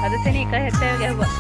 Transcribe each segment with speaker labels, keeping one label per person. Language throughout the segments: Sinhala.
Speaker 1: අද සෙනි 1.70 ගැහුවා.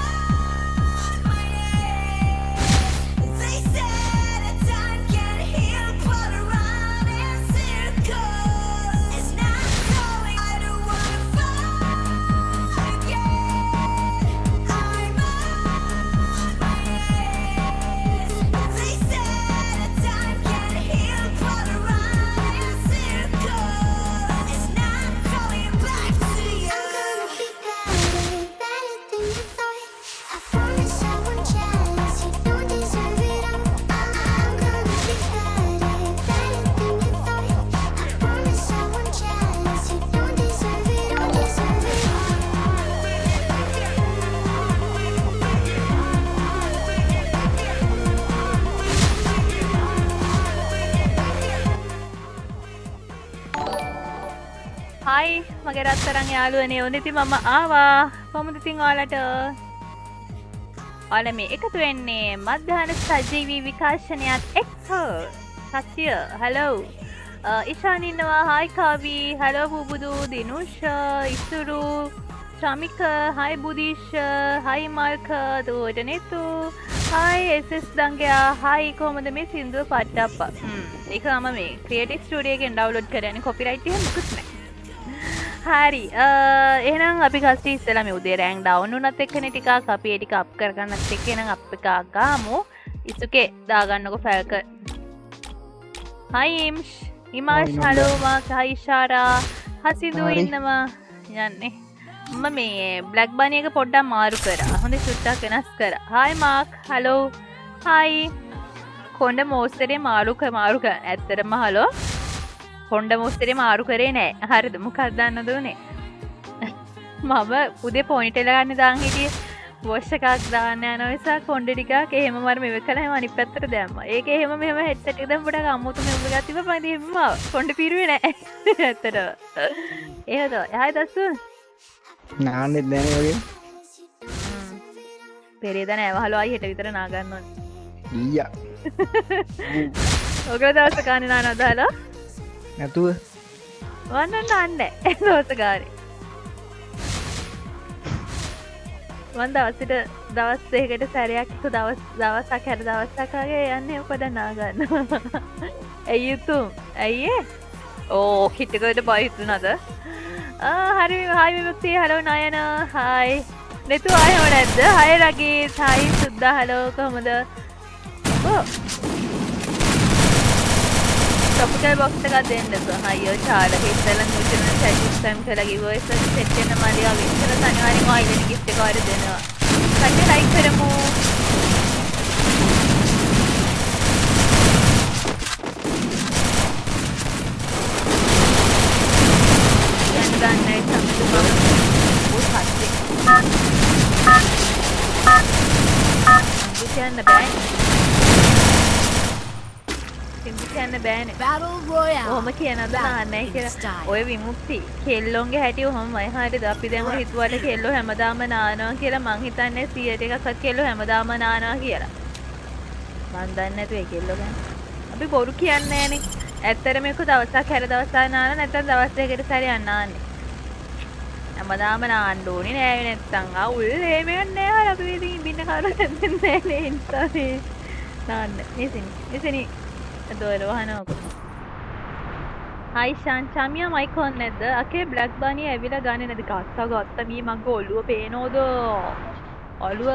Speaker 1: හායි මගේ රත්තරන් යාළුවනේ, ඔන්න ඉතින් මම ආවා. කොහොමද ඉතින් ඔයාලට? ඔයාලා මේ එකතු වෙන්නේ මධ්‍යහන සජීවී විකාශනයක් එක්ක. සත්‍ය, හලෝ. ඉෂාන් ඉන්නවා. හායි කාවි, හලෝ පුබුදු, දිනුෂ, ඉසුරු, ශ්‍රමික, හායි බුදිෂ්, හායි මල්ක, දුවට නෙතු, හායි එස් දංගයා, හායි. කොහොමද මේ සින්දුව පට්ටප්පා? ඒක මම මේ ක්‍රියේටිව් ස්ටුඩියෝ එකෙන් ඩවුන්ලෝඩ් කරන්නේ. කොපිරයිට් එහෙම මොකුත් නැහැ. හරි, එහෙනම් අපි කස්ටි ඉස්සෙල්ලා මේ උදේ රෑන්ක් ඩවුන් වුණත් එක්කනේ ටිකක් අපි ඒ ටික අප් කරගන්නත් එක්ක එහෙනම් අප් එක ගාමු. ඉසුකේ දාගන්නකො Falcon. Hi Imesh, Imash, hello Mark, hi Sarah, Hasidu ඉන්නවා. යන්නේ මම මේ බ්ලැක් බනි එක පොඩ්ඩක් මාරු කරා. හොඳ චුට්ටක් වෙනස් කරා. Hi Mark, hello, hi. කොණ්ඩ මෝස්තරේ මාරු මාරු කර. ඇත්තටම හලෝ කොණ්ඩ මෝස්තරේ මාරු කරේ නෑ. හරිද? මොකක්ද දන්නද උනේ? මම උදේ පොනිටේල් ගන්න දාන් හිටියේ. වොෂ් එකක් දාන්න යන නිසා කොණ්ඩ ටිකක් එහෙම මම මෙව කළා, එහෙම අනිත් පැත්තට දැම්මා. ඒක එහෙම මෙහෙම හෙඩ්සෙට් එක දැම්ම පොඩක් අමුතු මෙව එකක් තිබ්බා. මම ඉතින් එහෙම ආවා. කොණ්ඩ පිරුවේ නෑ. ඇත්තටම. එහෙම තමයි. හායි දස්සු.
Speaker 2: නාන්නෙත් නෑනේ වගේ.
Speaker 1: පෙරේද නෑ වහලෝ ආයි හෙට විතර නා ගන්න ඕනේ.
Speaker 2: ඊයා.
Speaker 1: ඔයගොල්ලෝ දවස් ගානේ නානවද හලෝ?
Speaker 2: නැතුව.
Speaker 1: මං නම් නාන්නේ නෑ දවස් ගානේ. මං දවසට දවස් දෙකකට සැරයක් එක දවස් දවසක් හැර දවසක් වගේ යන්නේ මොකද නා ගන්නවා. ඇයි උතුම්? ඇයි ඒ? ඕ කිට්ටකට බය හිතුණාද? හරි, හායි විමුක්ති, හලෝ නයන, හායි. නෙතු ආයෙම නැද්ද? හායි රගීත්, හායි සුද්දා, හලෝ කොහොමද? ඔව්. ටොපිකල් බොක්ස් එකක් දෙන්නකෝ. අයියෝ චාලක ඉස්සෙල්ලා නියුටන් චැට් ස්පෑම් කරලා කිව්වා ඉස්සෙල්ලා සෙට් වෙන මල්ලි ආව ඉස්සෙල්ලා අනිවාර්යෙන් ඔයා ඉල්ලන ගිෆ්ට් එක ඔයාලට දෙනවා. කට්ටිය ලයික් කරමු. යන්න දන්නේ සම්මත මම. ඔය සත්‍ය. සින්දු කියන්න බෑනේ. සින්දු කියන්න බෑනේ.
Speaker 3: Battle Royale.
Speaker 1: ඔහොම කියනද නාන්නේ
Speaker 3: in
Speaker 1: කියලා.
Speaker 3: style.
Speaker 1: ඔය විමුක්ති කෙල්ලොන්ගේ හැටි ඔහොමයි. හරිද? අපි දැන් ඔය හිතුවට කෙල්ලෝ හැමදාම නානවා කියලා මං හිතන්නේ 100ට එකක්වත් කෙල්ලෝ හැමදාම නානවා කියලා. මං දන්නේ නැතුව ඒ කෙල්ලෝ ගැන. අපි බොරු කියන්නේ නෑනේ. ඇත්තටම එක්ක දවසක් හැර දවසක් නාන නැත්නම් දවස් දෙකකට සැරයක් නාන්නේ. හැමදාම නාන්න ඕනේ නෑ නැත්තම් අවුල් එහෙම එකක් නෑ. හරි අපි ඉතින් ඉඳින්න කවුරුත් නෑ නේ. ඒ නිසා මේ නාන්න. මෙසෙනි මෙසෙනි දොර වහනවකෝ. හායි ශාන්, චමියා මයික් ඔන් නැද්ද? අකේ බ්ලැක් බනි ඇවිල්ලා ගන්නේ නැද්ද? ගත්තා ගත්තා මී මගේ ඔළුව පේනවද? ඔළුව.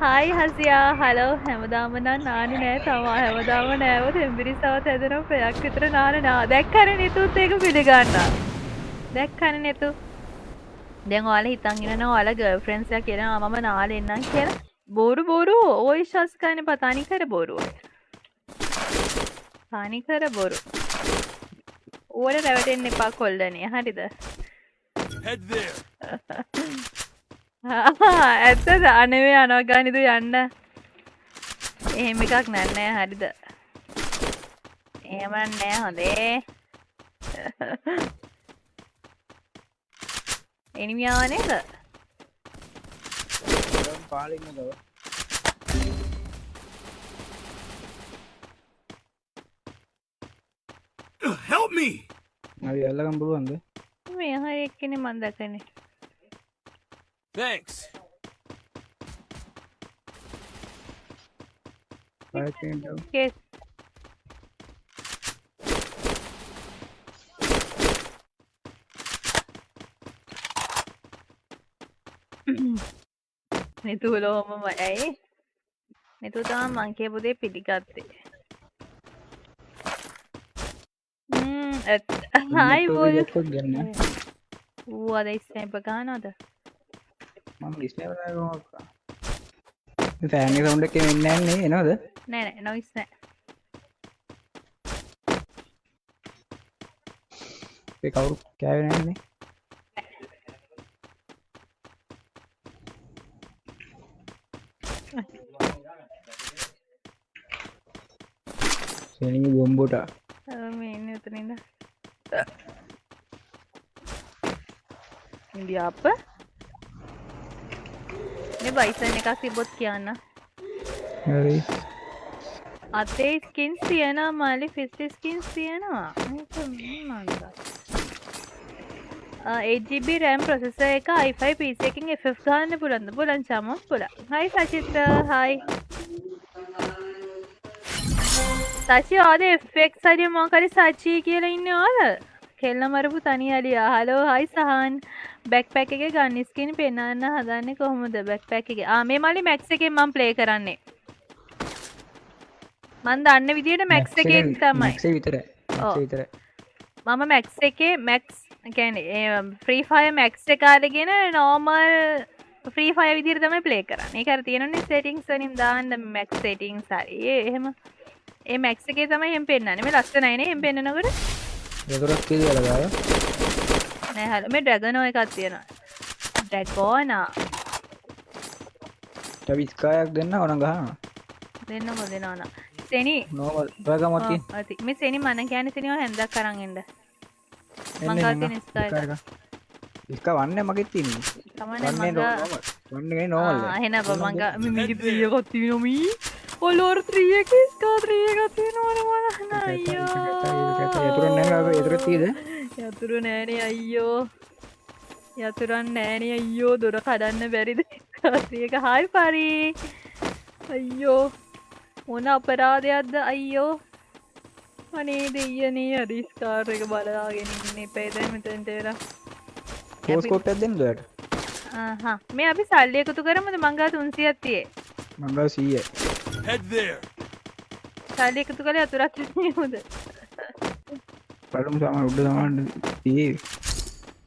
Speaker 1: Hi Hasiya, hello. හැමදාම නම් නාන්නේ නෑ තමා. හැමදාම නෑව තෙම්බිරිසාවත් හැදෙනවා පැයක් විතර නාන නා. දැක්කනේ නිතුත් ඒක පිළිගන්නා. දැක්කනේ නිතු. දැන් ඔයාලා හිතන් ඉන්නවනේ ඔයාලා ගර්ල්ෆ්‍රෙන්ඩ්ස්ලා කියලා මම නාලා එන්නම් කියලා. බොරු බොරු ඔය විශ්වාස කරන්න එපා. තනිකර බොරු ඔය. තනිකර බොරු. ඌවට රැවටෙන්න එපා කොල්ලනේ. හරිද?
Speaker 4: Head there.
Speaker 1: ඇත්තද? අනේ මේ අනගානිදු යන්න. එහෙම එකක් නෑ හරිද? එහෙම නෑ හොඳේ. එනිමි ආව නේද?
Speaker 2: පාලේ ඉන්න තව.
Speaker 4: Help me!
Speaker 2: අපි අල්ලගන්න පුළුවන්ද?
Speaker 1: මේ හරි එක්කනේ මං දැකනේ.
Speaker 4: Thanks.
Speaker 1: Case. නිතුලෝමම ඇයි? නිතු තමයි මං කියපු දේ පිළිගත්තේ. ඇත්ත. High ball. ඌ අද ස්නයිපර් ගහනවද?
Speaker 2: මම ස්නයිපර් ගහනවා. මේ ෆෑන් එක සවුන්ඩ් එක එන්නේ නැහැ නේ, එනවද?
Speaker 1: නෑ නෑ, නොයිස් නෑ.
Speaker 2: ඒ කවුරු කෑවේ නැහැ නේ. සෙනි බොම්බුට.
Speaker 1: මේ ඉන්නේ උතන ඉඳන්. ඉන්දියාප්ප. මේ බයිසන් එකක් තිබ්බොත් කියන්න.
Speaker 2: හරි.
Speaker 1: අතේ ස්කින්ස් තියෙනවා මල්ලි, ෆිස්ට් ස්කින්ස් තියෙනවා. මේක මන්ද. 8GB RAM processor එක i5 PC එකකින් FF ගන්න පුළුවන්ද? පුළුවන් චමොත් පුළුවන්. හයි සචිත්‍ර, හයි. සචි ආද FX හරි මොකක් හරි සචි කියලා ඉන්නේ ඔයාල? කෙල්ල මරපු තනි අලියා. හලෝ හයි සහන්. බෑක්පැක් එකේ ගන් ස්කින් පෙන්වන්න හදන්නේ කොහොමද? බෑක්පැක් එකේ. මේ මල්ලි මැක්ස් එකෙන් මම ප්ලේ කරන්නේ. මං දන්න විදියට මැක්ස් එකේ තමයි.
Speaker 2: මැක්ස් එක විතරයි. මැක්ස් එක විතරයි.
Speaker 1: මම මැක්ස් එකේ මැක්ස් කියන්නේ ෆ්‍රී ෆයර් මැක්ස් එක අරගෙන නෝමල් ෆ්‍රී ෆයර් විදියට තමයි ප්ලේ කරන්නේ. ඒක අර තියෙනනේ සෙටින්ග්ස් වලින් දාන්න මැක්ස් සෙටින්ග්ස් හරි. ඒ එහෙම. ඒ මැක්ස් එකේ තමයි එහෙම පෙන්නන්නේ. මේ ලස්සනයි නේ එහෙම පෙන්නනකොට.
Speaker 2: යතුරක් කියලා ගාව.
Speaker 1: නෑ හරි. මේ ඩ්‍රැගනෝ එකක් තියෙනවා. ඩ්‍රැගෝනා.
Speaker 2: තව ස්කායක් දෙන්න ඕන ගහනවා.
Speaker 1: දෙන්නකො දෙනවා නා. සෙනි.
Speaker 2: නෝමල් ඔයාගම තියෙන.
Speaker 1: ඔව්, ඇති. මේ සෙනි මන කියන්නේ සෙනි ඔය හැන්දක් අරන් එන්න. මං ගාව තියෙන ස්කා එක.
Speaker 2: ස්කා වන්නේ මගෙත් තියෙන්නේ.
Speaker 1: තමනේ මං ගාව.
Speaker 2: නෝමල්. වන්නේ නෙවෙයි නෝමල්.
Speaker 1: ආ, එහෙනම් බං මං ගාව මේ මිනි 3 එකක් තියෙනවා මී. ඔලෝර් 3 එකේ ස්කා 3 එකක් තියෙනවනේ බලන්න අයියෝ.
Speaker 2: යතුරු නෑ නේද? යතුරු තියෙද?
Speaker 1: යතුරු නෑනේ අයියෝ. යතුරක් නෑනේ අයියෝ. දොර කඩන්න බැරිද? ස්කා 3 එක. හායි පරි. අයියෝ. මොන අපරාධයක්ද අයියෝ. අනේ දෙයියනේ අර ස්කාර් එක බලාගෙන ඉන්න එපා දැන් මෙතනට එලා.
Speaker 2: පෝස්කෝප් එකක් දෙන්නද ඔයාට?
Speaker 1: ආහා. මේ අපි සල්ලි එකතු කරමුද? මං ගාව 300ක් තියෙ.
Speaker 2: මං ගාව 100යි.
Speaker 4: Head there.
Speaker 1: සල්ලි එකතු කරලා යතුරක් තියමුද?
Speaker 2: බලමු සමහර උඩ සමහර තියෙයි.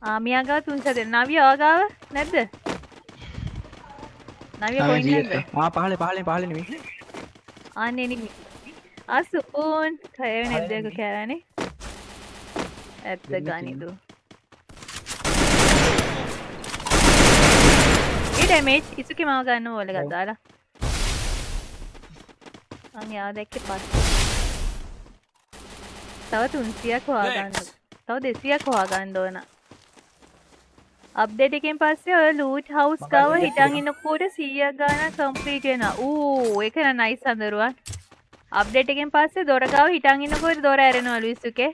Speaker 1: ආ මියා ගාව 300 දෙන්න. නවිය ඔයා ගාව නැද්ද? නවිය කොයින් නැද්ද?
Speaker 2: ආ පහලේ පහලේ පහලේ නෙමෙයි.
Speaker 1: ආන්නේ නෙමෙයි. ආ සුපුන් කයවේ නැද්ද ඒක කෑවනේ? ඇත්ත ගනිදු. ඒ ඩැමේජ් ඉසුකේ මාව ගන්න ඕල එකක් දාලා. මං යාව දැක්කේ පස්සේ. තව 300ක් හොයාගන්න. තව 200ක් හොයාගන්න ඕන. අප්ඩේට් එකෙන් පස්සේ ඔය ලූට් හවුස් ගාව හිටන් ඉන්නකොට 100ක් ගානක් කම්ප්ලීට් වෙනවා. ඌ ඒක නම් නයිස් අඳුරුවන්. අප්ඩේට් එකෙන් පස්සේ දොර ගාව හිටන් ඉන්නකොට දොර ඇරෙනවලු ඉසුකේ.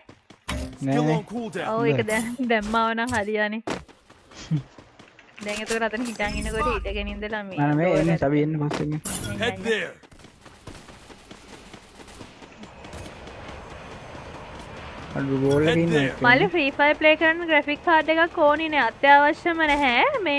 Speaker 2: නෑ නෑ.
Speaker 1: ඔව් ඒක දැන් දැම්මාව නම් හරියනේ. දැන් එතකොට අතන හිටන් ඉන්නකොට හිටගෙන ඉඳලා මේ
Speaker 2: නෑ මේ එන්නේ සබි එන්න පස්සෙන්.
Speaker 4: Head there.
Speaker 2: අඩු බෝල් එකේ ඉන්නේ.
Speaker 1: මල්ලි ෆ්‍රී ෆයර් ප්ලේ කරන්න ග්‍රැෆික් කාඩ් එකක් ඕනේ නෑ, අත්‍යවශ්‍යම නැහැ. මේ